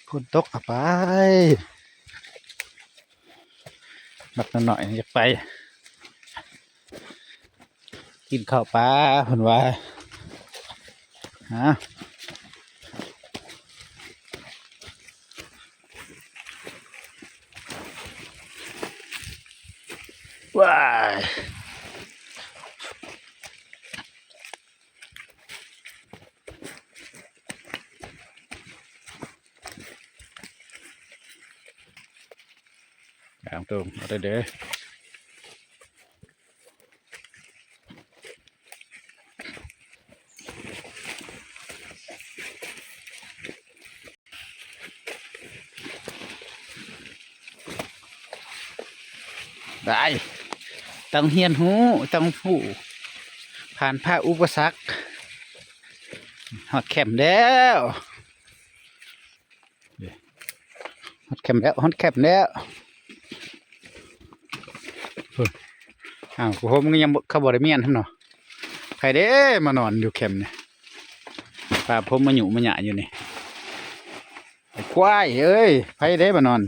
ຝົນຕົກກໍໄປ ບັກນ້ອຍໆ ຢາກໄປ ກິນເຂົ້າປ່າເພິ່ນວ່າ. ຮະ ວ້າຍ ກາງຕົງ ເອົາໄດ້ເດີ້. ໄດ້ ຕ້ອງຮຽນຮູ້ ຕ້ອງຮູ້ ຜ່ານຜ່າອຸປະສັກ ຮອດແຄມແລ້ວ. ຮອດແຄມແລ້ວ ຮອດແຄມແລ້ວ. ອ້າວ ຜ້າຫົ່ມກໍຍັງບໍ່ ເຂົາບໍ່ໄດ້ມ້ຽນຫັ້ນເນາະ. ໃຜເດ້ມານອນຢູ່ແຄມນີ້ ຜ້າຫົ່ມມາຫຍຸ້ມມາຫຍາຢູ່ນີ້ ໄອ້ຄວາຍເອີຍ. ໃຜເດ້ມານອນ